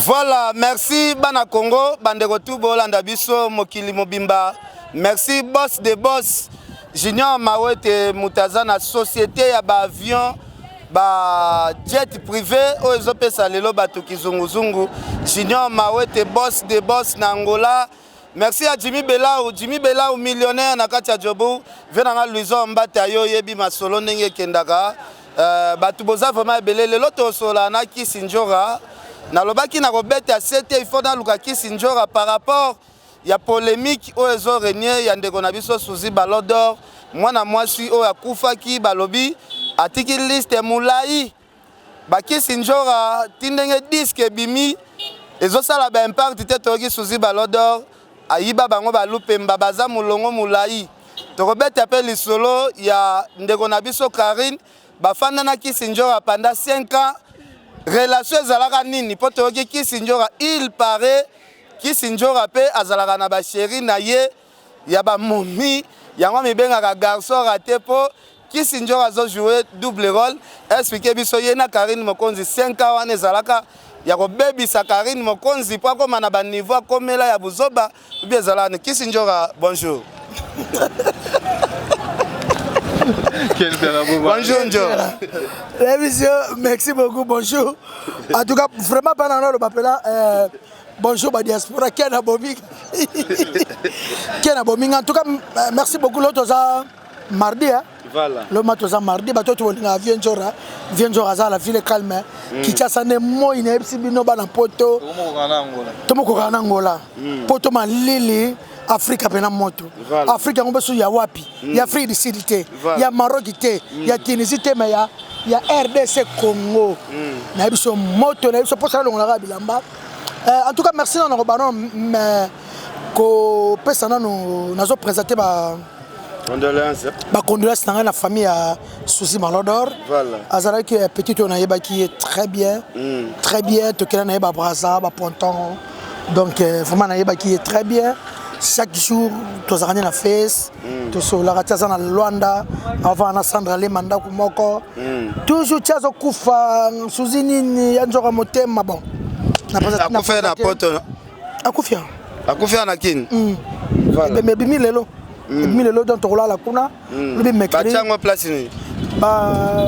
Voilà, merci bana Congo, bandeko tout bolanda biso mokili mobimba. Merci boss de boss Junior Mawete mutaza na société ya ba avion ba jet privé oyo ezopesa lelo bato kizunguzungu. Junior Mawete boss de boss na Angola. Merci à Jimmy Belau, Jimmy Belau millionnaire na kati ya Jobu. Vie na nga Louison Mbata yo yebi masolo ndenge ekendaka. Euh, bato boza vraiment ebele lelo tosola na Kisi Njora. Nalobaki na kobeta sete il faut naluka Kisi Njora par rapport ya polemique oyo ezo régner ya ndeko na biso Suzy Ballon d'Or, mwana mwasi oyo akufaki balobi atiki liste mulayi bakisi njora ti ndenge disque ebimi ezosala ba impact te toyoki Suzy Ballon d'Or ayiba bango balupemba baza molongo molayi tokobeta mpe lisolo ya ndeko na biso Carine bafanda na Kisi Njora pendant 5 ans relation ezalaka nini mpo toyoki Kisi Njora il paraît Kisi Njora mpe azalaka na basheri na ye ya bamomi yango amibengaka garçon rate mpo Kisi Njora azo jouer double rôle explique biso ye na Carine Mokonzi 5 ans wana ezalaka ya kobebisa Carine Mokonzi mpo akoma na baniveau akomela ya buzoba ubi ezalaka ni Kisi Njora bonjour. Bonjour Njora. L'émission, merci beaucoup, bonjour. En tout cas, vraiment, pas dans le euh, bonjour ba diaspora ken abomi ken abomi en tout cas euh, merci beaucoup l'autre oza mardi hein voilà loma toza mardi bato tobolingaka vieux nzora vieux nzora aza la ville calme mm. kinshasa nde moi nayebisi bino bana poto tomokokana na angola mm. poto malili afrika mpena moto voilà. afrika yango mpe ya wapi mm. ya afrique du sud te voilà. ya maroc te mm. ya tunisie te mais ya, ya rdc congo mm. nayebi so moto nayebi so mposa nalongolaka bilamba Euh, en tout cas merci nano kobana mais kopesa nano nazo présenter ba condoléances ba condoléances na ngai na famille ya Suzy Malodor voilà. azalaki euh, petit oyo nayebaki ye très bien mm. très bien tokenda na ye ba Brazza ba Ponton donc euh, vraiment nayebaki ye très bien chaque jour tozalaka nde na face mm. tosololaka ti aza na Luanda avant na Sandra Lema ndako moko mm. toujours ti azokufa suzi nini ya nzoka motema bon akufi na poto akufi akufi na kini mm. voilà. ebimi lelo mm. ebimi lelo donc tokolala kuna mm. lobi mercredi batiango place nini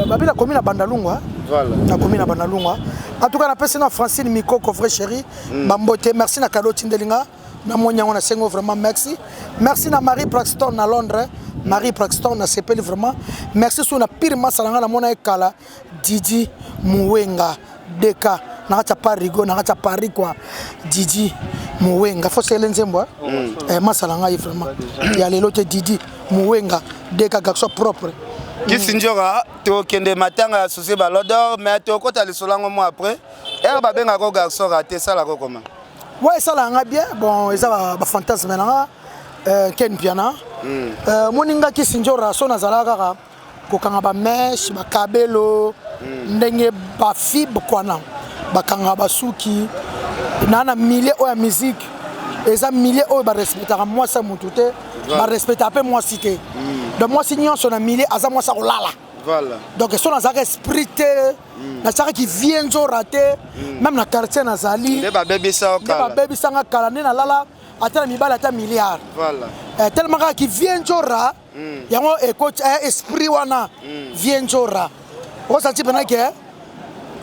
babi nakomi na bandalungwa voilà. nakomi na bandalungwa en tout cas napesi na francine mikoko vrai chéri mm. bambote merci na kado otindeli nga namoni yango nasengo vraiment merci merci na marie praxton na londres marie praxton nasepeli vraiment merci su na pire masa na ngai namona ye kala didi muwenga dk na kati ya parigo na kati ya paris kua didi muwenga fo sele nzembo mm. eh, masa na ngai vraiment ya lelo te didi muwenga dk garçon propre kisi njoka tokende matanga ya susi balodor mais tokota lisolo yango mwa après ere babengaka garçon rate esalaka koma Ouais, esalaka nga bien bon eza bafantasme na nga euh, ken piana mm. euh, moninga kisinjora so nazalaka kaka kokanga bameshe bakabelo mm. ndenge bafibre kwana bakangaka basuki naa na milieu oyo ya musique eza milieu oyo barespectaka mwasi ya motu te barespectaka mpe mwasi te mm. donc mwasi nyonso na milieu aza mwasi ya kolala voilà. donc so nazalaka esprit te mm. natiaka kivie nzora te mm. meme na quartier nazali nde babebisa nga kala nde nalala ata na mibali ata milliard voilà. eh, tellement kaka kivie nzora mm. yango ekoti eh, esprit wana mm. vie nzora osanti mpena ke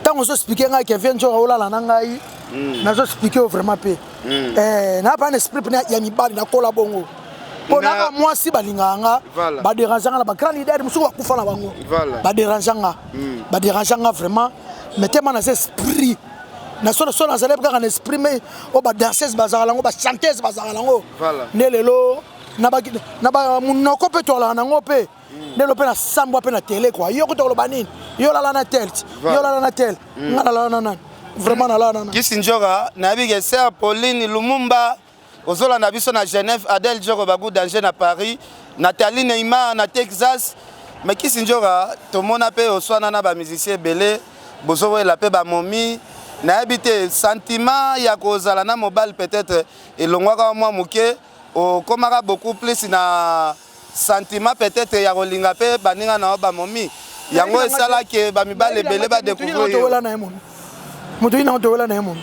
ntango ozo explike ngai ke vie nzora olala na ngai. Nazo expliquer yo vraiment mpe. Naa pa na esprit mpena ya mibali, nakola bongo mpo naka mwasi balingaka nga, baderange nga na bagrand leader mosuku bakufa na bango, baderange nga, baderange nga vraiment. Mais tema naza esprit na so so, nazali kaka na esprit, mais oyo badanseuse bazalaka nango, bachanteuse bazalaka nango nde lelo na bamonoko mpe toalaka nango mpe nde lelo mpe nasambwa mpe na tele kua. Yo kuta koloba nini? Yo lala na tel, yo lala na tel, nga nalala na nani? Vraiment nalala na nani? Kisi Njoka, nayebi ke sœur Pauline Lumumba ozolanda biso na Genève, Adèle Joko Bagu Danger na Paris, Nathalie Neymar na Texas. Mais Kisi Njoka, tomona mpe oswana na bamusicien ebele, bozowela mpe bamomi. Nayebi te, sentiment ya kozala na mobali peut-être elongwaka mwa moke, okomaka beaucoup plus na sentiment peut-être ya kolinga mpe baninga na yo bamomi. Yango esalaki bamibali ebele badécouvrir yo. Towela na ye momi, moto yina towela na ye momi.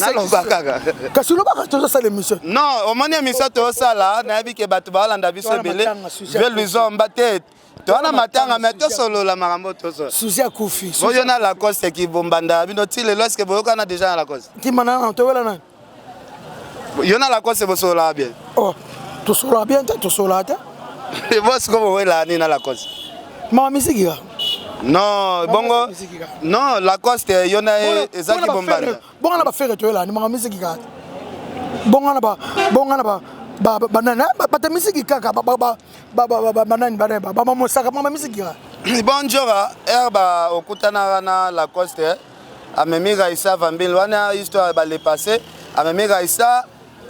Naloba kaka. Kasi olobaka, tozosala émission. Non, omoni émission tozosala, nayebi ke bato baolanda biso ebele. Vie Luizomba te, towana matanga, me tosolola makambo tosola. Suzi akufi. Oyo na Lacoste kibombanda bino ti lelo, eske boyokana déjà na Lacoste? Ntima na towela nani? Yo na Lacoste bosololaka bien? Oh, tosololaka bien te, tosololaka te. Bo siko bowelaka nini na Lacoste? Mama, misiki kaka. Non, bongo non, Lacoste, yo na ye ezaki bombanda. Bonga na bafere toyelaka ni mama misiki kaka. Bonga na bonga na banani, bato misiki kaka, banani, bamamosaka, mama misiki kaka. Bon, Njora, ere ba okutanaka na Lacoste, amemi Raisa Vambile wana, histoire bale passé, amemi Raisa,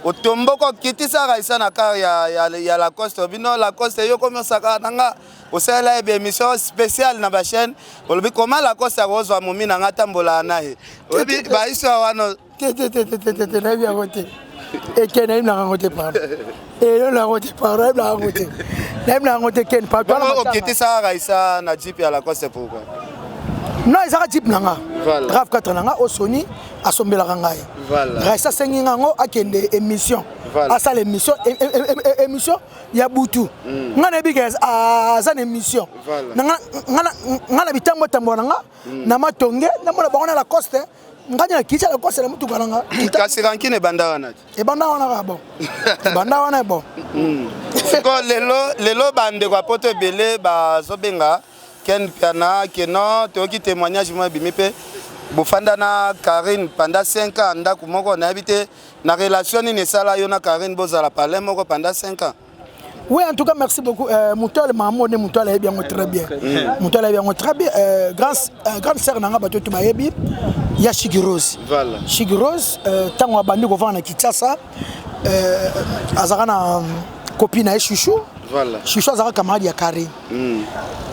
otomboko okitisa Raisa na car ya Lacoste. Bino Lacoste, yo komi osaka na nga, osalela ye baémission spéciale na bachaîne, olobi koma Lacoste akozwa momi na nga, atambolaka na ye. Oyebi bahistoire wana? Te, te, te, te, te, te, nayebi yango te. Eke nayebi nanga yango te, pardon. Eyo na yango te, pardon, nayebi nanga yango te, nayebi na yango te, Ken, pardon. Okitisaka Raisa na jeep ya Lacoste, pourquoi? Non, ezaka jeep na nga, RAV4 na nga osoni asombelaka ngai. Raisa asengi nga yango, akende émission, asala émission, émission ya butu. Nga nayebi ke aza na émission. Nga na bitambo tambola na nga na matonge, namona bango na Lacoste, ngai na kiti ya Lacoste na mutuka na nga. Kasi rancune ebanda wana te? Ebanda wana kaka, bon, ebanda wana, bon. Siko lelo, lelo bandeko ya poto ebele bazobenga Ken Piana keno toyoki témoignage moko ebimi mpe bofanda na Karine pendant 5 ans ndako moko. Nayebi te na relation nini esala yo na Karine bozala palais moko pendant 5 ans. Oui, en tout cas, merci beaucoup. Moutoile Mahmoud, Moutoile ayebi yango très bien. Moutoile ayebi yango très bien. Grande sœur nanga, bato to bayebi ya Chiki Rose. Chiki Rose, tango abandi kovanda na Kinshasa, azaka na copine na ye Chouchou. Chouchou azaka camarade ya Karine.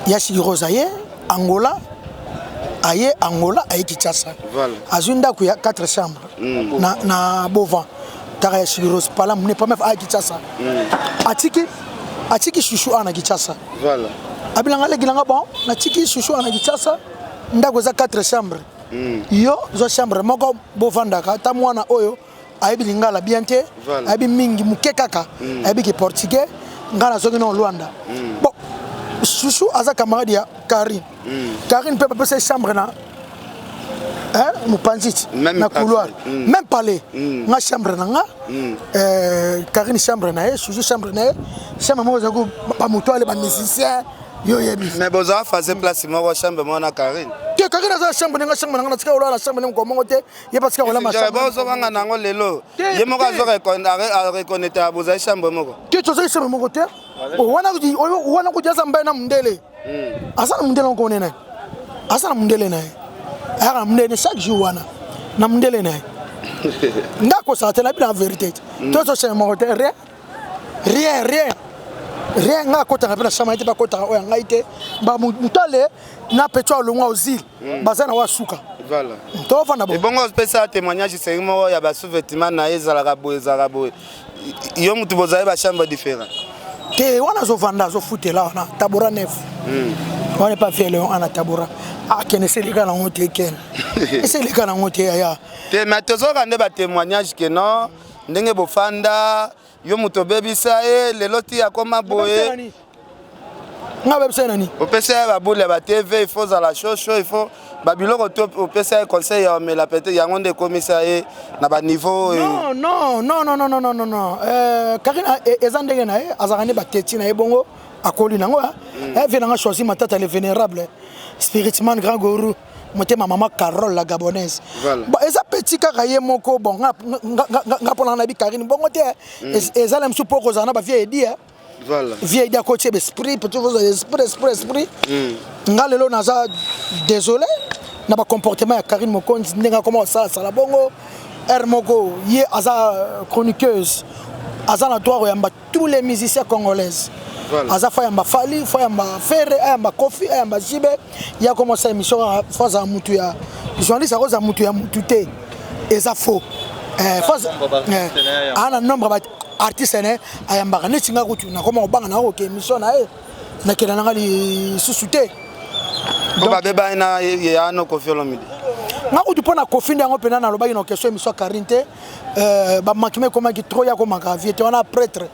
Ya Chiki Rose aye Angola, aye Angola, aye Kinshasa. Azwi ndako ya 4 chambres na Bovan. Taka ya Chiki Rose pala mune première fois aya Kinshasa. Atiki Chouchou awa na Kinshasa. Abilanga aleki nanga, bon, natiki Chouchou awa na Kinshasa, ndako eza 4 chambre. Yo zwa chambre moko bovandaka, ata mwana oyo ayebi lingala bien te, ayebi mingi moke kaka, ayebi ki portugais. Ngai nazongi na Luanda. Bon, Chouchou aza camarade ya Karine. Karine mpe bapesa ye chambre na mopanzi ti na couloir, même palais. Nga chambre na nga, Karine chambre na ye, Chouchou chambre na ye, chambre moko ezalaki bamoto ale bamusicien, yo oyebi. Mais bozala phase place moko, chambre moko na Karine? Te, Karine aza na chambre na nga, chambre na nga natika kolala na chambre ne moko moko te, ye pasika kolama. Bozobanga nango lelo, ye moko azo reconnaître bozali chambre moko. Te, tozali chambre moko te. Wana kuti aza mbai na mundele, aza na mundele moko nene, aza na mundele na ye, ayaka na mundele chaque jour wana na mundele na ye. Nga kosala te, nayebi na vérité te. Tozo chambre moko te, rien, rien, rien, rien. Nga akotaka mpe na chambre ye te, bakotaka oyo ya ngai te. Moto ale na peto alongwa ozile, baza na wa suka, tovanda. Ebongo opesa témoignage seri moko ya basous-vêtement na ye ezalaka boye, ezalaka boye, yo mutu bozali bachambre différent. Te, wana azovanda, azofutela wana Tabora Nef wana, epa viele wana Tabora. Akende eseleka nango te, kene eseleka nango te, yaya. Te, mais tozoka nde batémoignage ke non, ndenge bofanda, yo moto obebisa ye, lelo ti akoma boye. Nga bebisa nani? Opesa ye babule ya batv, il faut ozala chaud chaud, il faut Babiloko to opesa ye conseil ya omela, peut-être yango nde ekomisa ye na baniveau oyo. Non, non, non, non, non, non, non, non, non. Karine eza ndenge na ye, azalaka nde bateti na ye bongo, akoli nango. Vie nanga choisi Matata le vénérable spirituellement, grand gourou, motema mama Carole la Gabonaise. Bon, eza petit kaka ye moko. Bon, nga mpona nayebi Karine bongo te. Eza na mosusu mpo kozala na bavie edi. Vie edi akotie baesprit, peut esprit, esprit, esprit. Nga lelo naza désolé na bacomportement ya Karine Mokonzi, ndenge akoma kosalasala bongo. Aire moko ye aza chroniqueuse, aza na droit koyamba tous les musiciens congolaises. Aza fa yamba Fally, fa yamba Ferre, ayamba Kofi, ayamba Jibe. Ye akoma osala émission kaka fo azala mutu ya journaliste, akozala mutu ya mutu te, eza faux. Aa na nombre ba artiste ne ayambaka neti nga kutu nakoma kobanga na koke émission na ye, nakenda nanga lisusu te. Po babebani na ya no Kofi Olomide. Nga kutu mpo na Kofi nde yango mpena nalobaki na question émission ya Karine te. Bamakima ekomaki trop, ya komaka vie te wana prêtre.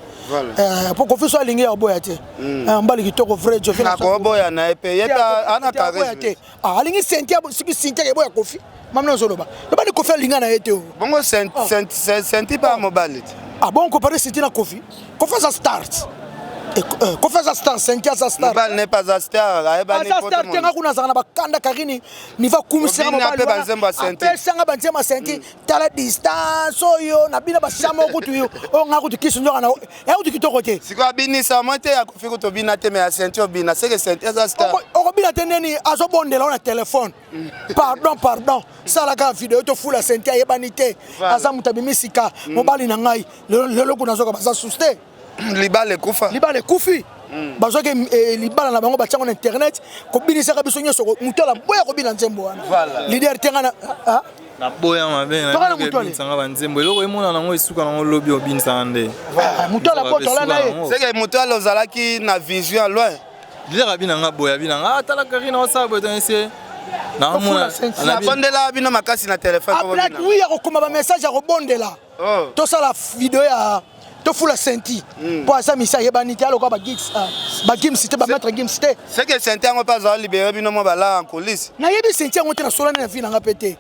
Po Kofi so alingi ya koboya te. Mbali kitoko, vrai. Nakoboya na ye mpe ye mpe ana charisme te. Alingi Cynthia, soki Cynthia eboya Kofi, mamina ozoloba lobani Kofi alinga na ye te o. Bongo Cynthia mpe mobali te. Ah bon, compare Cynthia na Kofi? Kofi aza star. Kofi aza star, Cynthia aza star. Mobali ne pas aza star, ayebani. Aza star te. Nga kuna azalaka na bakanda. Karini niva kumisaka. Obina mpe banzembo ya Cynthia. Apesanga banzembo ya Cynthia. Tala distance oyo na bino basama kutu oyo, nga kutu kisi nzoka na ya kutu kitoko te. Sikoyo abinisa mo te ya Kofi kutu obina te, mais ya Cynthia obina, seke Cynthia aza star. Okobina te neni azobondela o na telefone: "Pardon, pardon." Salaka video tofula Cynthia, ayebani te. Aza moto abimi sika, mobali na ngai lelo kuna azoka baza susu te. Libala ekufa. Libala ekufi. Bazwaki libala na bango, batiango na internet, kobinisaka biso nyonso. Moto ala boya kobina nzembo wana. Leader te, nga na Naboya mabe. Toka na moto ale. Nabinisanga banzembo, eloko emona nango esuka nango lobi, obinisaka nde. Moto ala botola na ye. Seke moto ala ozalaki na vision loin. Leader abinanga boye, abinanga: "Ah, tala Karine osala boye." Tonese naomona. Nabondela bino makasi na telefone po bobina. Oui, ya kokoma bamessage ya kobondela. Tosala video ya tofula Cynthia, mpo aza misi ayebani te, aloka bagims te, bamaître Gims te. Seke Cynthia yango mpe azala libéré bino mo bala en coulisse. Nayebi Cynthia yango te, nasolani na vie nanga mpe te.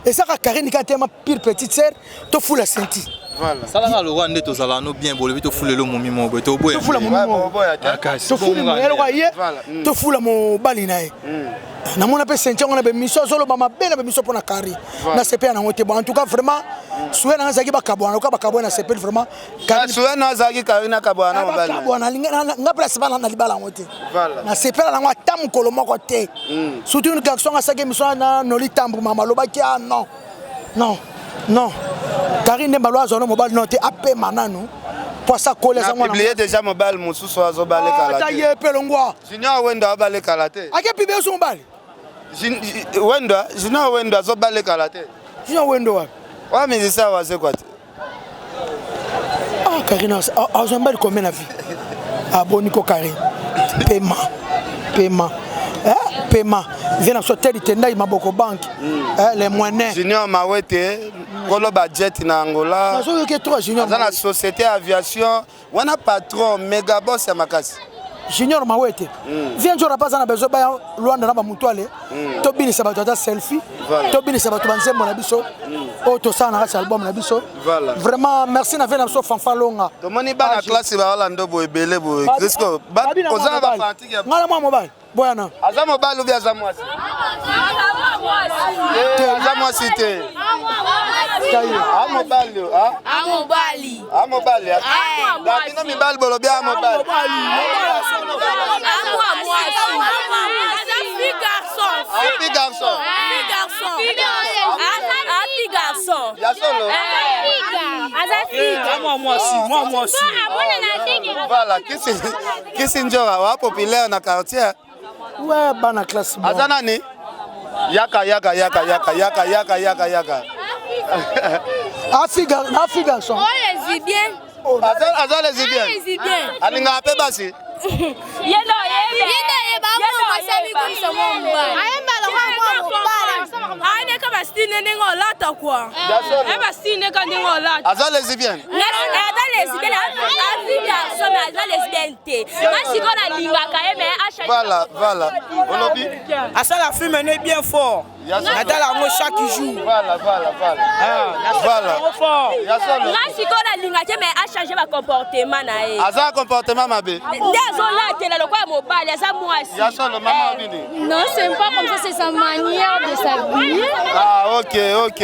Ezaka Karine kaka te, ma pire petite sœur, tofula Cynthia. Salaka lokwa nde tozalaka no bien, bolobi tofulelo momi mo boye, toboya. Tofula momi mo, tofuli moyeloka ye, tofula mobali na ye. Namona mpe Cynthia yango na bemission, azoloba mabe na bemission mpo na Kari. Nasepela nango te. Bon, en tout cas, vraiment, suye nanga ezalaki bakabwana, loka bakabwana, nasepeli vraiment. Suye na azalaki Karine akabwana na mobali. Bakabwana, nga mpe nasepela na libala yango te, nasepela nango ata mokolo moko te. Surtout une garçon asalaki émission na Noli Tambu, mama alobaki: "Ah non, non, non, Karine nde mbalo azwa no mobali no te, apema nanu po asa koli." Aza mwana publié déjà mobali mosusu azobalekala. Ata ye mpe longwa. Junior Wendo abalekala te. Ake publie so mobali. Wendo, Junior Wendo azobalekala te. Junior Wendo wapi? Wa musicien wazekwa te. Ah, Karine azwa mobali combien na vie? Aboni ko Karine, pema, pema, pema. Vie na biso tedi tendai maboko banque, les moyens. Junior Mawete, kolo bajet na Angola. Nazoyoki trop Junior. Aza na société aviation wana, patron méga boss ya makasi. Junior Mawete, vie nzora mpe aza na besoin baya Lwanda na bamutu ale tobinisa bato, ata selfie, tobinisa bato banzembo na biso oyo tosala na kati ya album na biso. Vraiment, merci na vie na biso Fanfa Longa. Tomoni bana classe baolanda boye ebele boye. Crisco, oza na bafanatike? Ngai na mwa mobali boyana. Aza mobali obi aza mwasi? Aza mwasi te, a mobali. Mobali. A mobali. Bino mibali bolobi a mobali. Fille garçon. Fille garçon. Fille garçon. Fille garçon. Ya solo. Aza fille. Mwa mwasi, mwa mwasi. Voilà, kisi kisi njoka wa populaire na quartier. Ouais, bana classe. Aza nani? Yaka, yaka, yaka, yaka, yaka, yaka, yaka, yaka. Afi garçon. Oh, lesbien. Aza lesbien. Lesbien. Alingaka mpe basi. Ye ndo oyeba. Ayemba lokola mwa mobali. Ayineka bastyle ndenge olata kua. Aye bastyle ndeka ndenge olata. Aza lesbienne. Aza lesbienne, afi garçon, mais aza lesbienne te. Nga sikoyo nalingaka ye, mais Voilà, voilà. Olobi? Asala film ne bien fort. Natala yango chaque jour. Voilà, voilà, voilà. Ah, Voilà. yango fort. Ya solo. Nga sikoyo nalinga te, mais achange bacomportement na ye. Aza comportement mabe. Nde azolatela lokola mobali, aza mwasi. Ya solo, mama obini. Non, c'est pas comme ça, c'est sa manière de s'habiller. Ah, ok, ok.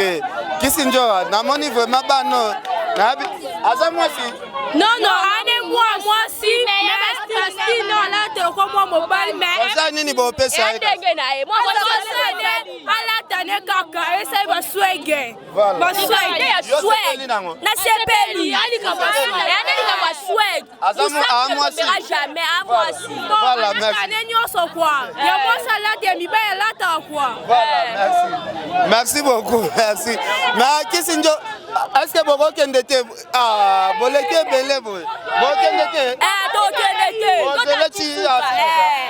Kisi Njora, namoni vraiment bano. Nabi, aza mwasi. Non, non, ane mwa mwasi, mais bastyle no alata lokola mwa mobali, mais Oza nini bopesa Eya ye kasi? ndenge na ye. Mwa azosene alata ne kaka esali baswege. Voilà. Baswege. ya Yo swag. sepeli nango? Nasepeli. Eya likambo ya swag. Aza mwasi. Jamais a mwasi. Voilà, alata merci. ne nyonso kua ya mwasi alata, ya mibali alataka kua. Voilà, merci. Merci beaucoup, merci. Mais Kisi Njo, est-ce que bokokende te? Ah, boleki ebele boye. Bokende te? Eh, tokende te. Bozele ti Totatuka.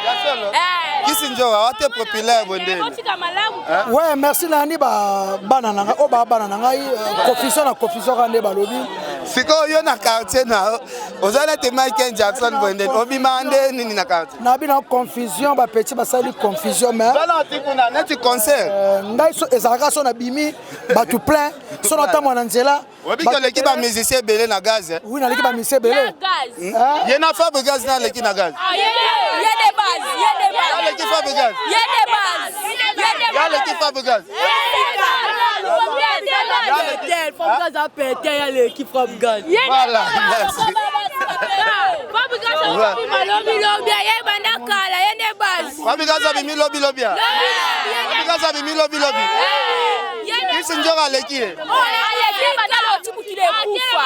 Ya solo. Eh. Kisi Njo, awate populaire bondeni. Otika malamu. Ouais, merci. Nayandi bana na ngai oyo baa bana na ngai, confusion na confusion kaka nde balobi. Sikoyo yo na quartier na yo, oza neti Michael Jackson bondeni. Obima nde nini na quartier? Nayebi na confusion, bapeti basali confusion, mais Zala oti kuna neti concert. Ngai so ezalaka so nabimi, bato plein, so natambola na nzela. Oyebi ke oleki bamusicien ebele na gaz, eh? Oui, naleki bamusicien ebele. Ya gaz. Ye na Fabregas na aleki na gaz. Ye de base, ye de base. Aleki Fabregas. Ye de base. Ye de Ye aleki Fabregas. Voilà, merci. Lobilobi ye banda kala, ye nde base. Fabregas abimi lobi lobi ya. Fabregas abimi lobi lobi. Kisi Njoka aleki ye. Aleki banda loti mokili ekufa.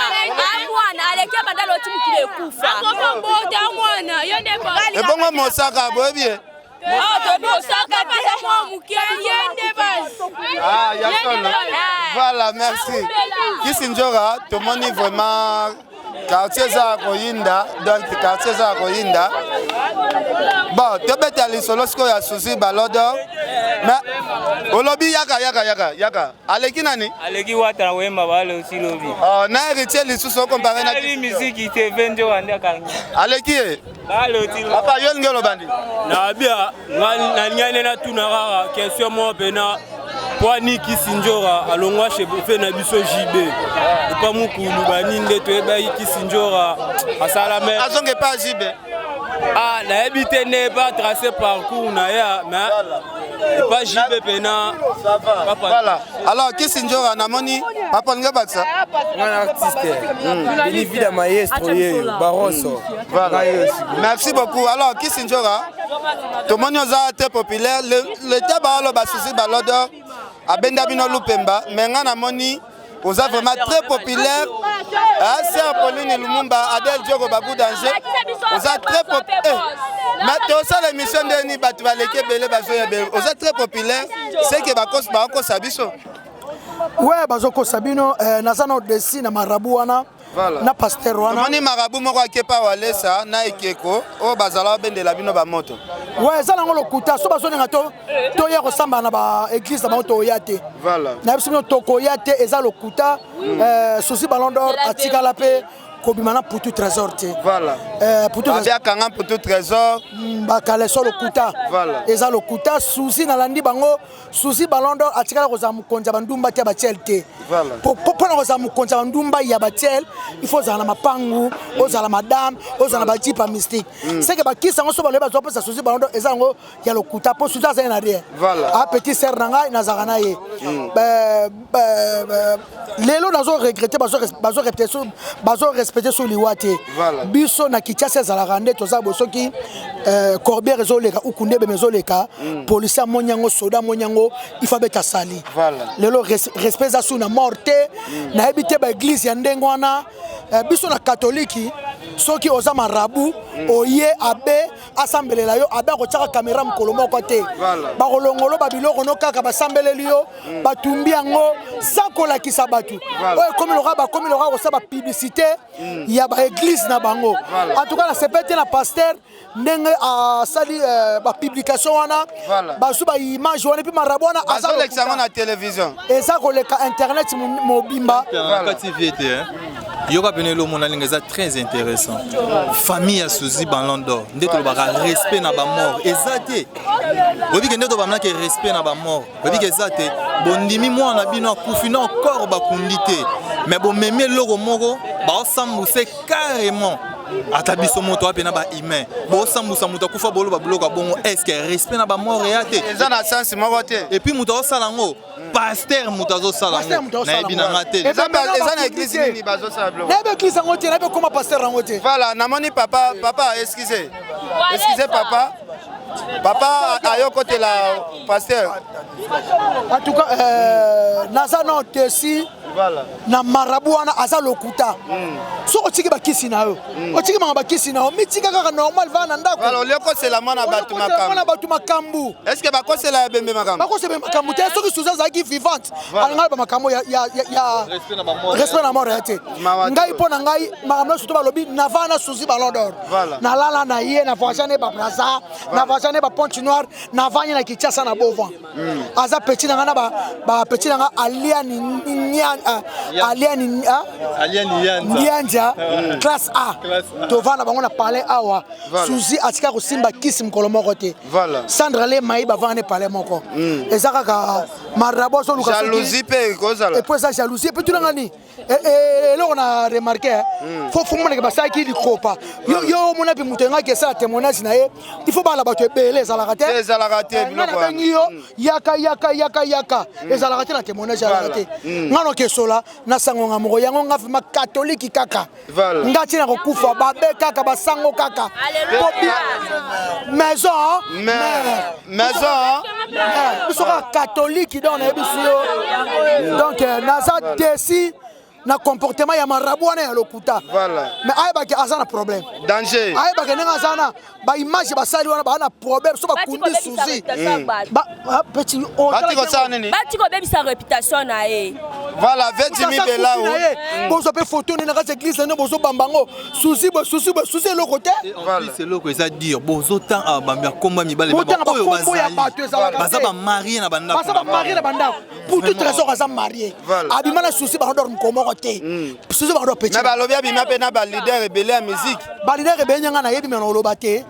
Amwana aleki banda loti mokili ekufa. Akoma mbota mwana, ye nde base. Ebongo Mosaka boyebi ye. Osaka te. Mwa moke, ye nde base. Ah, ya solo. Voilà, merci. Kisi Njoka, tomoni vraiment quartier eza ya koyinda, donc quartier eza ya koyinda. Bon, tobeta lisolo sikoyo ya Suzi Balodo. Mais olobi yaka yaka yaka yaka. Aleki nani? Aleki Wata na koyemba bale osi lobi. Oh, na Héritier lisusu okompare na Ali Kisi Njoka. misiki te ve njo nde akangi. Aleki ye. Bale osi lobi. Papa, yo lingi oloba nini? Nabia nalingai nde natuna kaka question moko mpena po ani Kisi Njora alongwa chez fe na biso JB epa mokulu bani nde toyebaki Kisi Njora asala me Azonge pa JB. Ah, nayebi te nde epa trace parcours na ye, mais epa JB mpena. Voilà. Alors, Kisi Njoka, namoni papa lingi bakisa. Nga na artiste Beni Vida Maestro yeyo Barroso. Voilà. Merci beaucoup. Alors, Kisi Njoka, tomoni oza te populaire. Le te baoloba Susi Balodor abenda bino lupemba, mais nga namoni oza vraiment très populaire. Ah, sœur Pauline Lumumba, Adèle Diogo Babou Danger, oza très populaire. Mais tosala émission ndeni bato baleki ebele bazoya ebele. Oza très populaire, c'est que bakosi bakosa biso. Ouais, bazokosa bino, naza na odesi na marabu wana. Voilà. Na pasteur wana. Tomoni marabu moko akepa Walesa na ekeko oyo bazala babendela bino bamoto. Ouais, eza nango lokuta. So bazoninga to toya kosamba na baeglise na bango, toya te. Nayebi bino tokoya te, eza lokuta. Susi Ballon d'Or atikala mpe kobima na Putu Trésor te. Putu Babi akanga Putu Trésor. Bakala so lokuta. Eza lokuta. Susi nalandi bango, Susi Ballon d'Or atikala kozala mokonzi ya bandumba te, ya batiele te. Mpona kozala mokonzi ya bandumba ya batiele, il faut ozala na mapangu, ozala madame, ozala na bajipa mystique. Seke bakisi yango so balobi bazopesa Susi Ballon d'Or, eza yango ya lokuta, mpo Susi azali na rien. A petit sœur na ngai, nazalaka na ye. Lelo nazo regrete, bazo respecte so liwa te. Biso na Kinshasa ezalaka nde toza boye, soki corbillard ezoleka, ukunde ebeme ezoleka, policier amoni yango, soda amoni yango, il faut abeta sali. Lelo respect eza su na mort te. Nayebi te baeglise ya ndenge wana. Biso na katoliki, soki oza marabu, oye abe asambelela yo, abe akotiaka kamera mokolo moko te. Bakolongolo babiloko no kaka basambeleli yo, batumbi yango sans kolakisa bato. Oyo ekomi lokola bakomi lokola kosala bapublicité ya baeglise na bango. En tout cas, nasepeli te na pasteur ndenge asali bapublication wana. Bazwi baimage wana, epuis marabu wana aza Bazolekisa yango lokuta. Na télévision. Eza koleka internet mobimba. Na kati vie te, hein. Yoka pene elo mona linga eza très intéressant. Famille ya Suzy Ballon d'Or nde tolobaka respect na ba mort eza te. Oyebi ke nde tobamnaka respect na ba mort. Oyebi ke eza te. Bondimi mwana na bino akufi na encore bakundi te. Mais bomemi eloko moko baosambuse carrément. Ata biso moto ape na ba humain. Bosambusa moto akufa boloba biloko ya bongo est-ce que respect na ba mort eya te? Eza na sens moko te. Et puis moto azosala yango pasteur moto azosala yango nayebi na nga te eza na église nini bazosala biloko nayebi église yango te nayebi ekoma pasteur yango te voilà namoni papa papa excuse excuse papa papa ayokotela pasteur en tout cas euh, naza na otesi voilà. na marabu wana aza lokuta mm. soki otiki bakisi na yo mm. otiki manga bakisi na yo mitika kaka normal vaa na ndako olie okosela mwana bato makambo bato makambo est ce que bakosela ya bembe makambo bakosela bembe makambo te soki suza azalaki vivante alingaki bamakambo ya respect na mort ya te ngai mpo na ngai makambo nyonso to balobi navaa na suzi ballon d'or nalala na ye na voyage ne babraza na voyage ne bapointe noire navandi na kinshasa na bovan mm. aza petit na nga na ba petit na nga aliani aliani lianza mm. classe A tovanda bango na palais awa Suzy atika kosimba kisi mokolo moko te Sandra le mai bavanda ne palais moko mm. eza kaka marabo azoluka jalousie mpe ekozala epo eza jalousie epe tunanga nini Eh, eh, eloko na remarke eh. hmm. fo fomonake basalaki likopa yo omona mpe moto engaki esala témoignage na ye il faut bala bato ebele ezalaka te ezalaka te nga nabengi yo hmm. yaka yaka yaka yaka hmm. ezalaka te na témoignage ezalaka te nga nokesola na sango nga moko yango nga vraimen katoliki kaka nga ntina kokufa babe kaka basango kaka maison maison biso kaka katoliki donc nayebisi yo donc euh, naza desi na comportement ya marabu wana ya lokuta mais ayebaki aza na problème danger ayebaki ndenge aza na baimage basali wana baa na problème so bakundi suzi bati kobebisa réputation na ye voilà vetimi belau bozwa mpe foto nde na kati ya eglise nde bozobamba yango susi boye susi boye susi eloko te eloko eza dire bozotanga ah, bakombo ya mibale oyo baza bamarie na bandako baza bamarie na bandako pour toute raison aza marie abima na susi bango moko moko te hmm. susi bango petit mais balobi abima mpe na baleader ebele ya musique baleader ebele nyanga nayebi me na oloba te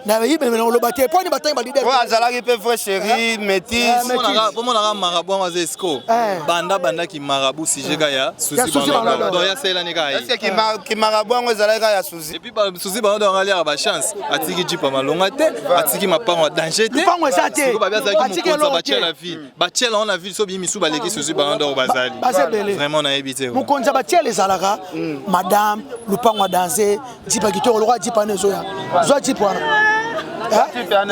nayebi me na oloba te mpo nini batangi baleader oyo azalaki mpe vrai chéri eh. métis eh, bomonaka marabu yango aza esco eh. banda bandaki marabu sujet ka ya susi bango donc ya salelani kaka ye kimarabu yango ezalaki kaka ya susi et puis susi bango donc aliaka bachance atiki jipa malonga te atiki mapango ya danger te lupango eza te babi azalaki mokonzi ya batiela ville batiela yango na ville so bimi misu baleki susi bango donc bazali baza ebele vraiment nayebi te mokonzi ya batiela ezalaka hmm. madame lupango ya danger jipa kitoko lokola jipa wana ezoya zwa jipe wana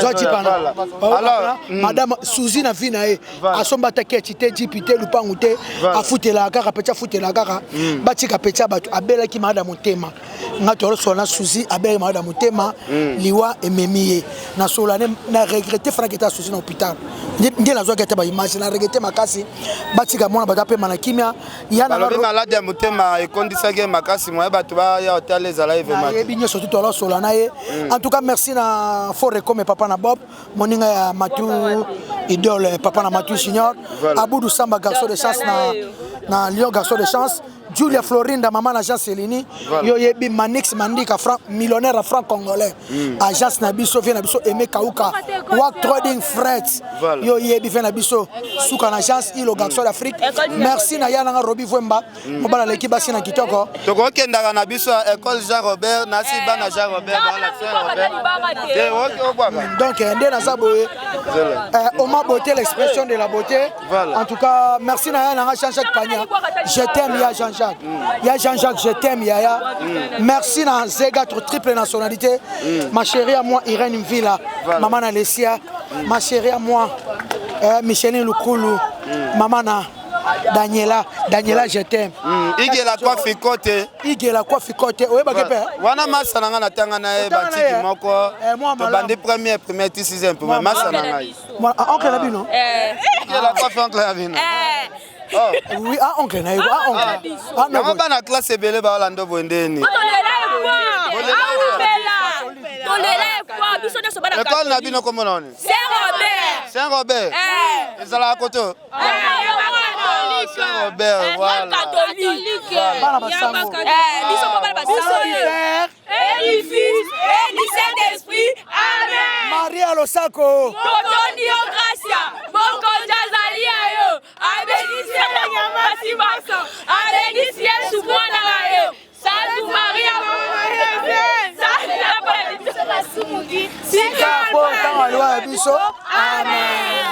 zwa jipe wana hmm. madame suzi na vie na ye asomba ata keti te jipi te lupangu te afutelaka kaka peti afutelaka kaka hmm. batika peti ya bato abelaki malada motema nga tolosola na suzi abelaki malada motema hmm. liwa ememi ye nasola na regrete fanaki ete asuzi na hôpital nde nazwaki ata baimage na regrete makasi batika mwana bato apema na kimia balobi maladi ya motema ekondisaki ye makasi moye bato baya otala ezala eveyebi nyonso tu tolosola na ye hmm. en tout cas merci na fort recome papa na bob moninga ya matu idole papa na matu junior aboudou samba garçon de chance na, na lyon garçon de chance Julia Florinda maman na Jean Selini voilà. yo yebi Manix Mandika franc millionnaire à franc congolais mm. agence na biso vie na biso Aimé Kauka Work Trading Fret voilà. yo yebi vie na biso suka na agence ilo garçon mm. d'Afrique merci na yana nga Robi Vwemba mm. mobala leki basi na kitoko tokokendaka na biso ya école Jean Robert na si bana Jean Robert bana Saint Robert te oki obwaka donc euh, nde naza boye euh, oma beauté l'expression de la beauté voilà. en tout cas merci na yana nga Jean-Jacques Pagna je t'aime ya Jean-Jacques mm. ya Jean-Jacques je t'aime yaya mm. merci na Zega triple nationalité mm. ma chérie à moi Irène Mvila voilà. maman Alessia mm. ma chérie à moi euh, Micheline Lukulu mm. maman na Daniela, Daniela je t'aime. Mm. Igela kwa fikote. Igela kwa fikote. Oyebaki pe. Wana masa na nga natanga na ye batiki moko. Eh, tobandi première première ti sixième première masa na ngai. Ah, oncle na bino. Eh. Igela kwa fi oncle na bino. Eh. Oh. Oui, ah oncle na ye, ah oncle. Ah non. Bana classe ebele ba lando boye ndeni. Tolela ekwa biso nyonso bana. École na bino komona nini? Saint Robert. Saint Robert. Eh. Ezalaka koto. Saint Robert, voilà. Catholique. Bana basango. Biso mpo bana basango. Père, Et du Fils et du Saint-Esprit. Amen. Maria Losako. Totondi yo gracia, mokonzi azali ya yo, abenisi ye na nyamasi baso, abenisi Yesu mwana na ye. Santu Maria, mama ya Nzambe, sambela mpo na biso basumuki, Sika po ntango aliwa ya biso. Amen.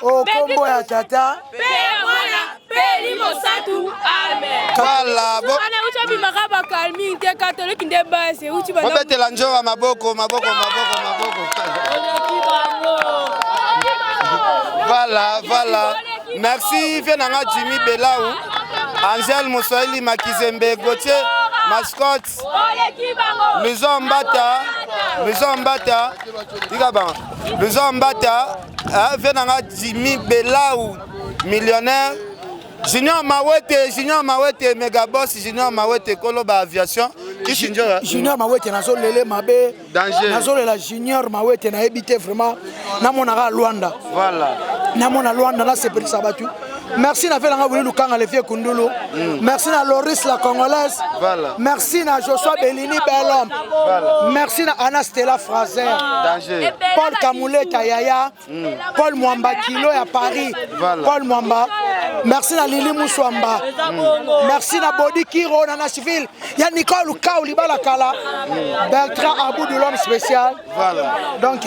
Okombo ya tata. Mpe ya mwana mpe elimo santu. Amen. Voilà, bo- Wana uti obimaka bakalmi te katolike nde base uti bobetela nzoka maboko maboko maboko maboko. Voilà, voilà. Merci vieux nanga Jimmy Belaou, Angèle Moswahili Makizembe, Gauthier Mascotte, Oleki bango. Luzo Mbata, Luzo Mbata, tika ba. Luzo Mbata, ah, vieux nanga Jimmy Belaou, millionnaire. Junior Mawete, Junior Mawete, mega boss, Junior Mawete, Koloba Aviation. Kishinjora. Junior Mawete nazolele mabe. Danger. Nazolela Junior Mawete nayebi te vraiment namonaka Luanda. Voilà. Namona Luanda nasepelisa bato. Merci na velanga Willy Lukanga le vieux Kundulu. Merci na Loris la Congolaise. Voilà. Merci na Joshua Bellini bel homme. Voilà. Merci na Anna Stella Fraser. Danger. Paul Kamuleta Yaya. Paul Mwamba Kilo ya Paris. Voilà. Paul Mwamba. Merci na Lili Mousswamba. Merci na Bodi Kiro na Nashville. Ya Nicole Lukau Libala Kala. Bertrand Abou de l'homme spécial. Voilà. Donc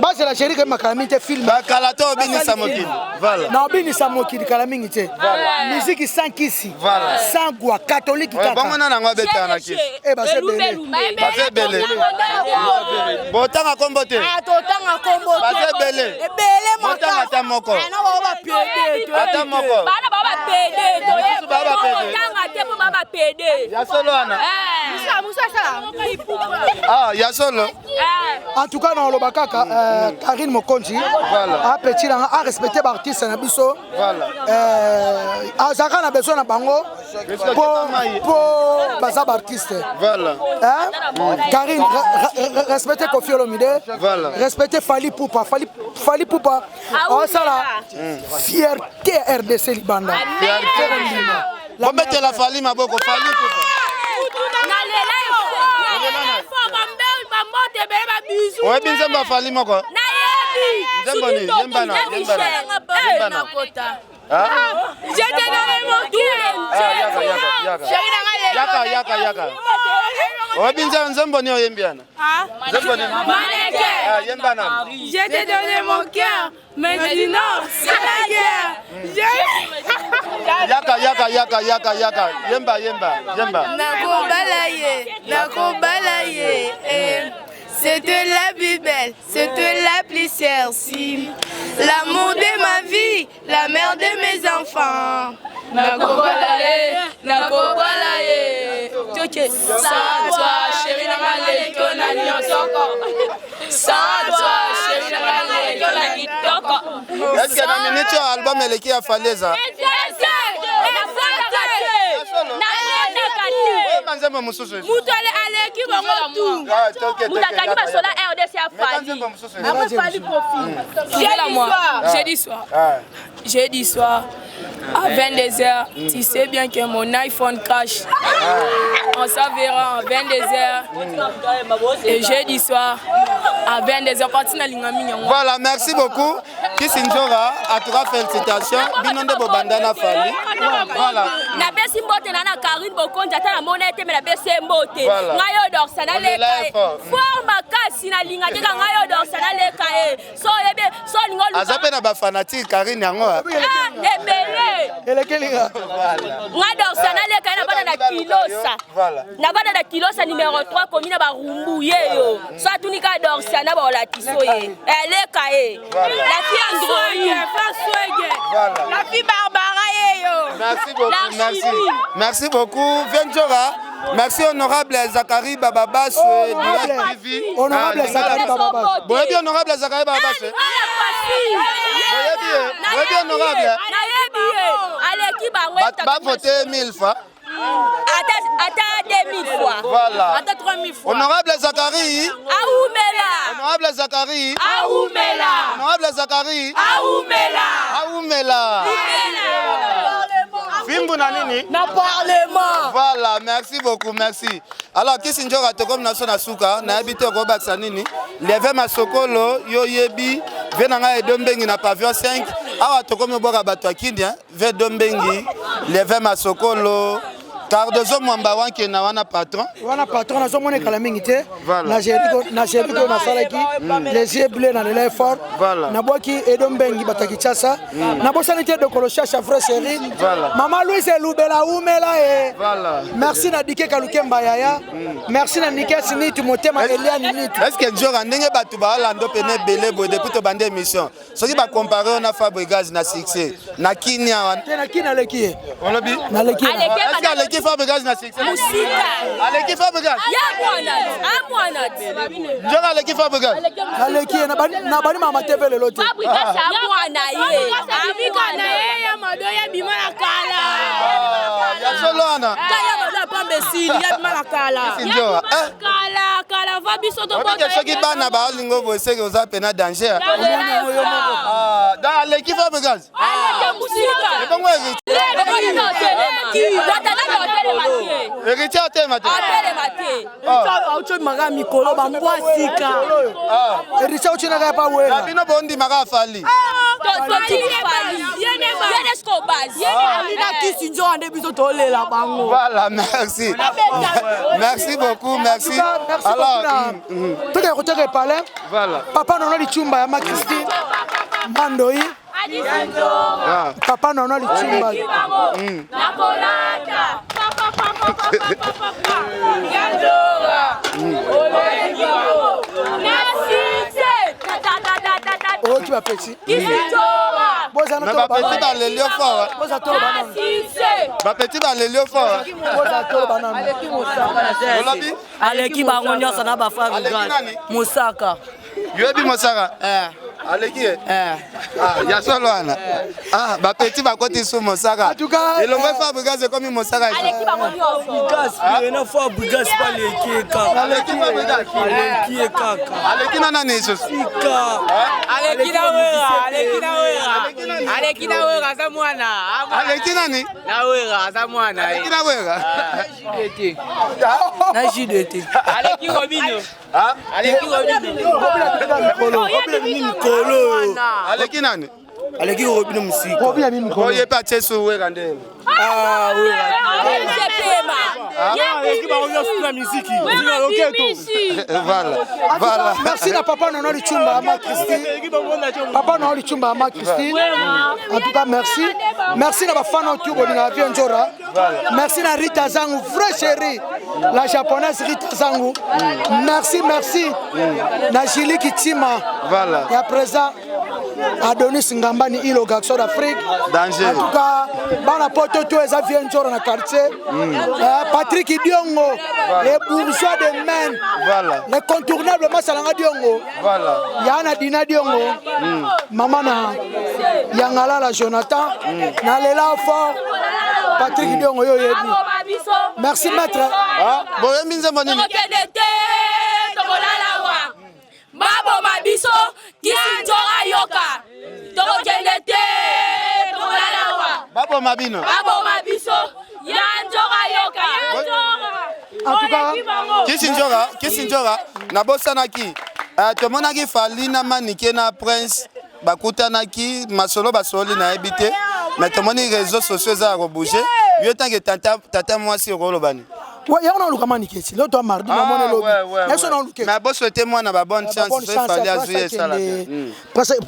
base la chérie ke makala mingi te film. Bakala to obinisa mokili. Voilà. Na obinisa mokili kala mingi te. Musique sans kisi. Voilà. Sans gwa catholique Ouais, kaka. bongo nana ngo abetaka na kisi. Eh baza ebele. Baza ebele. Botanga kombo te. Totanga kombo te. Baza ebele. Ebele Botanga ata moko. Bana bao bapede. Ata moko. Bana bao bapede, Mosusu bao bapede. totanga te mpo ba bapede. Ya solo wana. Ah, ya solo. En tout cas na kaka Karine Mokonzi Voilà. a petit nanga a respecté ba artiste na biso. Voilà. Azaka na besoin na bango po po baza ba artiste. Voilà. Hein? Karine, respectez Koffi Olomide. Voilà. Respectez Fally Ipupa. Fally Ipupa. Oh, ça là. Fierté RDC Libanda. Bobetela Fally maboko, Fally Ipupa. Nalela bambote ebele babizu. Oyebi nzembo ya Fally moko? Nayebi. Nzembo nini? Yemba na, yemba na. Yemba na. Ah? J'étais dans les montures. Ah, yaka, yaka, yaka. Yaka, yaka, yaka. Oyebi nzembo nini oyembi wana? Nzembo nini? Maneke. Ah, yemba na. Je t'ai donné mon cœur, maintenant c'est la guerre. Yaka, yaka, yaka, yaka, yaka. Yemba, yemba, yemba. Nakobala ye, nakobala ye. Eh. C'était la plus belle, c'était la plus sexy. L'amour de ma vie, la mère de mes enfants. Nakobala ye, nakobala ye. Sans toi, chérie, nanga leki na nyosoko. Sans toi, chérie, nanga leki na kitoko. Est-ce que na minute oyo album eleki ya Fally eza? Oyemba nzembo mosusu. Mutu aleki bango tu. Ah, toke, Mutu toke, akangi yaka, basola yaka. RDC ya Meka Fally. nzembo mosusu. Après Fally profite. Jeudi soir, jeudi soir. Ah. Jeudi soir, à 22h, tu sais bien que mon iPhone crash. On s'en verra à 22h. Et jeudi soir, à 22h, parti na lingami nyango. Voilà, merci beaucoup. Kisi Nzora, en tout cas, félicitations. Bino nde bobanda na Fally. Voilà. Napesi mbote na na Karine Bokonzi ata namona ye te me napesi ye mbote. Voilà. Ngai oyo dorsa naleka Olela ye. ye fort. Fort makasi nalinga te ka ngai oyo dorsa naleka ye. So oyebi so olinga oluka. Aza mpe na bafanatique Karine yango. Ah, ebele. Elekelinga. Ngai dorsa naleka ye navanda na kilosa. Voilà. Navanda na kilosa numéro 3 komi na barumbu ye yo. So atuni ka dorsa na baolatiso ye. Eleka ye. La fille android. Voilà. La fille Barbara ye yo. Merci beaucoup, merci. Merci beaucoup. Ventura. Merci honorable Zachary Bababasse Direct TV. Honorable Ah, Zachary Bababasse. Boyebi honorable Zachary Bababasse. Boyebi, boyebi honorable. Nayebi ye. Aleki bango. Ba voter 1000 fois. Ata ata 2000 fois. Voilà. Ata 3000 fois. Honorable Zacharie. Aumela. Honorable Zacharie. Aumela. Honorable Zacharie. Aumela. Aumela. Fimbu na nini? Na parlement. Voilà, merci beaucoup, merci. Alors, Kisi Njoka tokomi na biso na suka, nayebi te okobakisa nini? Leve Masokolo, yo yebi, ve na ngai Edo Mbengi na pavillon 5. Awa tokomi obwaka bato ya Kindi, hein? Ve Edo Mbengi, Leve Masokolo, Cardozo Mwamba wankena wana patron. Wana patron nazomona ekala mingi te. Voilà. Na Jericho na Jericho nasalaki les yeux bleus na lela effort. Voilà. Nabwaki Edo Mbengi bato ya Kinshasa. Nabosani te Dokolo Shasha vrai chéri. Voilà. Mama Louise Elubela umela e. Voilà. Merci na Dike Kalukemba yaya. Merci na Nikes Nitu motema Eliane Nitu. Est-ce que Njoka ndenge bato baolanda pene ebele boye depuis tobandi émission soki bacompare yo na Fabregas na succès na kini awa Te na kini aleki ye. Olobi? Naleki ye. Aleki ye Est-ce que aleki Fabregas na succès? Musika. Aleki Fabregas? Ya mwana, a mwana. Njoka aleki Fabregas? Naleki ye na bani na bani mama TV lelo te. Fabrikas a mwana ye. Abika na ye ya mado ya bima na kala. Ya solo wana. Kaya mado ya pamba esili ya bima na kala. Njoka. Eh. Kala kala va biso to Obike soki bana baolingo boye seke oza pena danger. Ah, donc aleki Fabregas? Aleki musika. Ebongo Héritier? Héritier atelema te? Atelema te. Auti mikolo bambwa sika. Héritier auti naka pa wera. Na bino bondimaka Fally. Totiki Fally. Ye ne base. Alina kisi nzoka nde biso tolela bango. Voilà, merci. Merci beaucoup, merci. Merci Alors, beaucoup na tokeka koteka epale. Voilà. Papa Nono Lichumba ya ma Christine Mandoi. Ah. Papa Nono Lichumba. Nakolata. Papa papa papa papa. Yandora. Oleki bango. Merci. Ta ta ta ta ta. Oyoki bapeti. Kisi nzoka. Bozana Mais bapeti baleli yo fort. Boza tolo banana. Bapeti baleli yo fort. Boza tolo banana. Olobi? Aleki bango nyonso na Aleki bafabrigas. nani? Mosaka. Yoyebi Mosaka? Aleki ye? Ah, ya solo wana. Ah, bapeti bakoti su Mosaka. En tout cas, elongo Fabregas ekomi Mosaka. Aleki bango nyonso. Ena Fabregas baleki ye kaka. Aleki Fabregas. Aleki ye kaka. Aleki na nani lisusu? Sika. Aleki na wera, aleki na wera. Aleki na wera aza mwana. Aleki nani? Na wera aza mwana. Aleki na wera. Na JDT. Aleki Robino. Aleki Robino. Mikolo. Aleki nani? Aleki Robino Musika. Robino mi mikolo. Oye pe atie su wera nde. Ah, wera. Aleki bango nyonso na miziki. Voilà. Voilà. Merci na papa Nono Lichumba ya ma Christine. Papa Nono Lichumba ya ma Christine. En tout cas, merci. Merci na bafana oyo bolinga vie Nzora. Merci na Rita Zangu, vrai chérie. La japonaise Rita Zangu. Merci, merci. Na Julie Kitima. Voilà. Et à présent, Adonis Ngambani, Ilo Garçon d'Afrique. Danger. En tout cas, bana poto tout eza vie Nzora na quartier. Patrick Diongo, les bourgeois de Maine. Voilà. Les contournables Masalanga Diongo. Voilà. Yana Dina Diongo. Mama na Yangalala Jonathan. Na Lela fort. Patrick Diongo yo yebi. Merci maître. Ah, boyembi nzembo nini? Tokokende te, tokolala wa. Baboma biso, kisi nzoka yoka. Tokokende te, tokolala wa. Baboma bino. Baboma biso, ya nzoka yoka. En tout cas, Kisi Njoka, Kisi Njoka, nabosanaki. Uh, tomonaki Fally na Manike na Prince bakutanaki masolo basoli nayebi te mais tomoni réseaux sociaux eza ya kobouge yo tanke tata, tata mwasi okoloba nini? Ouais, yango na luka manike ti. L'autre mardi na mona lobi. Naso na luke. Mais bosouhaite mwana ba bonne chance Bonne so chance, Fally après azwi ça, esala kende- bien.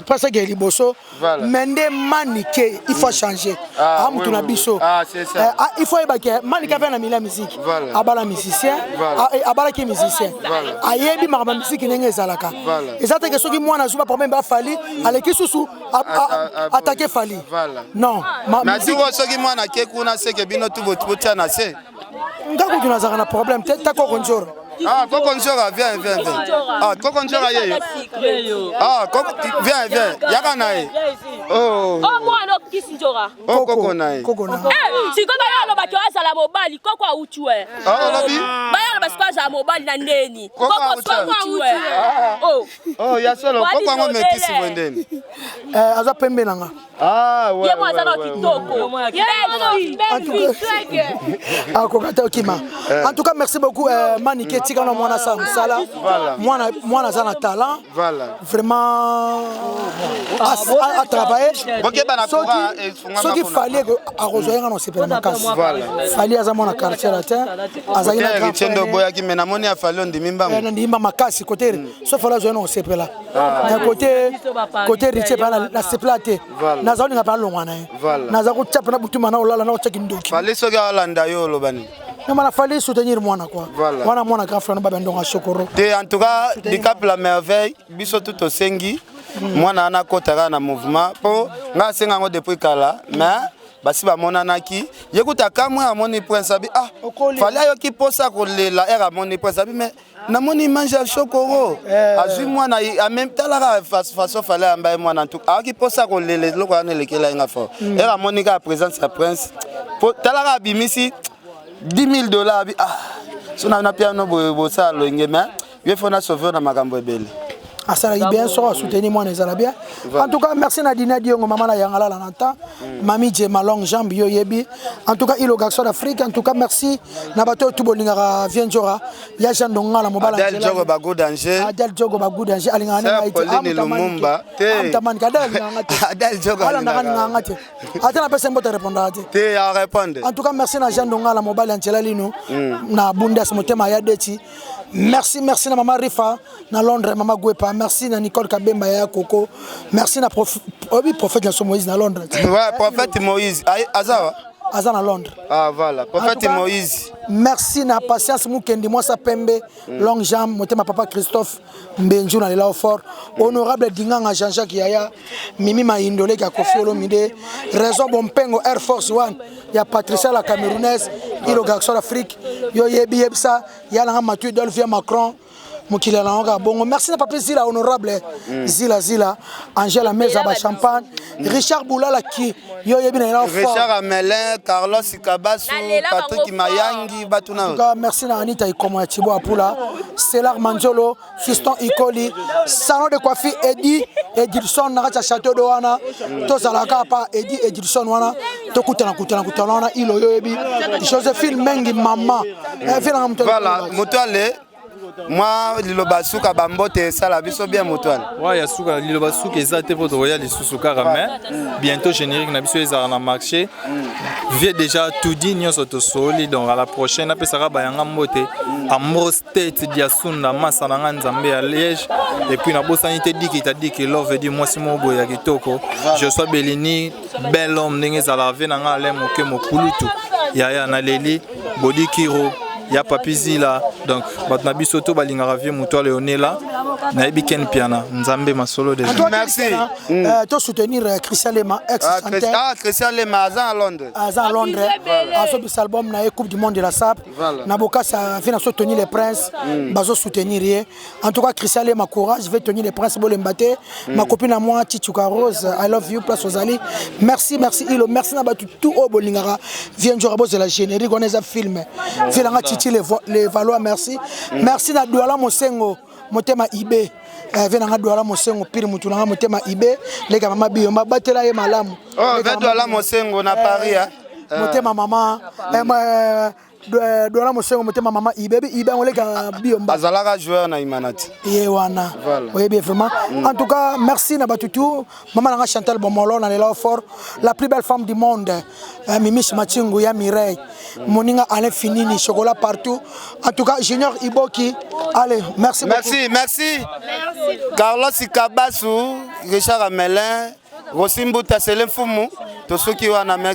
Presse ke liboso. Voilà. Mais nde manike, il faut changer. Ah, Ah, mutu oui, na oui, biso. oui. Ah, c'est ça. Ah, il faut yeba ke manike aza na milieu ya musique. Voilà. Abala musicien, Voilà. Ah, eh, abalaki musicien. Voilà. Ayebi makambo ya musique ndenge ezalaka. Voilà. Eza te ke soki mwana azwi ba problème ba Fally, aleki susu attaquer Fally. Voilà. Non, ma Mais musique tuko soki mwana ake kuna seke bino tu botia na se. nga kutu nazalaka na problème te takoko nzoro. Ah, Koko Nzora, viens, viens, viens. Ah, Koko Nzora yeyo. Ah, Koko, viens, viens. Yaka na ye. Oh. Oh, mwana okisi Nzora. Oh, Koko na ye. Koko na. Eh, sikoyo bayo alobaki azala mobali, Koko auti we. Ah, olobi? Bayo aloba sikoyo azala mobali na ndeni. Koko Koko sikoyo auti auti we. Oh. Oh, ya solo, Koko yango metisi bwendeni. Eh, aza pembe na nga. Ah, ouais. Ye mwana aza na kitoko. Belle fille. Akoka te okima. En tout cas, merci beaucoup euh, Manike tika na mwana sa mosala. Voilà. Mwana mwana aza na talent. Voilà. Vraiment à travailler. Bokeba na courant, efungama Soki kuna. fallait akozwa ye nga na osepela makasi. Voilà. Fally aza mwana quartier latin. Azali na Hotel grand Richendo frère ne. boyaki mais namoni afali ondimi mbango. Eh, nandimba makasi kote so fala azwa ye na osepela. Mais côté côté Richie pa na sepela te. Voilà. Naza olinga pa longwa na ye. Voilà. Naza kotia pena butuma na olala na otia kindoki. Fali soki alanda yo oloba nini? Non, mais il fallait soutenir moi, quoi. Voilà. Wana mwana grand frère, na ndonga chokoro. Te en tout cas Dicap la merveille biso tout tosengi mwana wana akota kaka na mouvement mpo ngai asenga yango depuis kala mais basi bamonanaki ye kuta kamwe amoni prince abi ah Fally ayoki mposa kolela ere amoni prince abi mais namoni image ya chokoro azwi mwana amem talaka façon Fally ayamba ye mwana ntuka ayoki mposa kolela eloko wana elekela ye nga fort ere amoni kaka présence ya prince po talaka abimisi 10 000 dollars abi ah so na piano boye bosala loyenge mais ye fo na sauve na makambo ebele. Asalaki bien soko asoutenir mwana ezala bien. Voilà. En tout cas, merci na Dina Diongo, mama na Yangalala na temps. Mami Djema longue jambe yo yebi. En tout cas, Ilo Garçon d'Afrique, en tout cas merci na bato tout bolingaka Vieux Nzora, ya Jean Dongala mobala Adel Nzela. Djogo Bagou Danger. Adel Djogo Bagou Danger alingaka Sœur na ngai te. Pauline Lumumba te. Amtamani Adel alingaka nga te. Adel Djogo Alandaka alingaka. alingaka nga te. Ata na pesa mbote répondra te. Te ya répondre. En tout cas, merci na Jean Dongala mobali Angela Lino na Bundes motema ya Deti. Merci, merci na mama Rifa na Londres, mama Gwepa. Merci na Nicole Kabemba ya Coco. Merci na prof, obi prophète na Moïse na Londres. Ouais, prophète Moïse. Aïe, Azawa. Aza na Londres. Ah voilà, En prophète tout cas, Moïse. Merci na Patience Mukendi mwasa pembe longue jambe motema papa Christophe Mbenju na lela fort. Honorable Dinganga Jean-Jacques Yaya, Mimi Maindole ya Kofi Olomide, Raison Bompengo Air Force One ya Patricia la Camerounaise, Ilo Garçon d'Afrique, yo yebi yebisa ya nanga Mathieu Dolph ya Macron. Mokili ya nango kaka bongo. Merci na papi Zila honorable Zila Zila, Angela Meza ba champagne, Richard Boulala ki yo yebi na lela fort. Richard Amelin, Carlos Kabasu, Patrick Mayangi, batuna. En tout cas, merci na Anita Ikomo ya Thibaut Apula, Célar Manzolo, Fiston Ikoli, Salon de coiffure Eddie Edilson na kati ya Château de wana, tozalaka pa Eddie Edilson wana, tokutana kutana kutana wana ilo yo yebi, Josephine Mengi mama. Eh, viens na moto. Voilà, Mutwale mwa liloba suka bambote esala biso bien Mutwale. Ouais, ya suka liloba suka eza te po tokoya lisusu kaka mais bientôt générique na biso ezala na marché. Vie déjà tout dit nyonso tosoli donc à la prochaine napesaka bayanga mbote Ambrose Tete Diasunda masa na nga Nzambe ya Liège et puis nabosani te dikita diki love di mwasi moko boye ya kitoko Joshua Bellini bel homme ndenge ezalaka vie na nga Alain Moke Mokulutu yaya naleli Bodi Kiro ya Papi Zila donc bato na biso to balingaka vie moto Leonela nayebi Ken Piana Nzambe masolo déjà. En tout cas, Merci. To soutenir Christian Lema ex Ah, chanteur. Ah, Christian Lema aza à Londres. Aza à Londres. Azobisa album na ye Coupe du monde de la SAP. Voilà. Na bokasa vi na so Tony les Princes bazo soutenir ye. En tout cas Christian Lema courage, ve Tony les Princes bolemba te. Ma copine à moi Chichuka Rose, I love you place aux ali. Merci, merci Ilo, merci na batu tout o bolingaka. Viens Nzora bozela générique on eza film. Vilanga Chichi les Valois merci. Merci na Douala Mosengo motema Ibe. Ve nanga Douala Mosengo pire mutu nanga motema Ibe leka mama biyo mabatela ye malamu. Oh, Leka ve mama Douala Biyo. Mosengo na Paris hein. Motema mama Douala Mosengo motema mama Ibe Ibe ngoleka biyo mba. Azalaka joueur na Imanati. Ye wana. Voilà. Oyebi vraiment. En tout cas, merci na batutu. Maman nanga Chantal Bomolo na lela fort, la plus belle femme du monde. Mimish Machingu ya Mireille. Moninga Alain Finini, chocolat partout. En tout cas, Junior Iboki. Allez, merci beaucoup. Merci, merci. Carlos Kabasu, Richard Amelin, Rosimbuta Sele Mfumu, tosuki wana merci.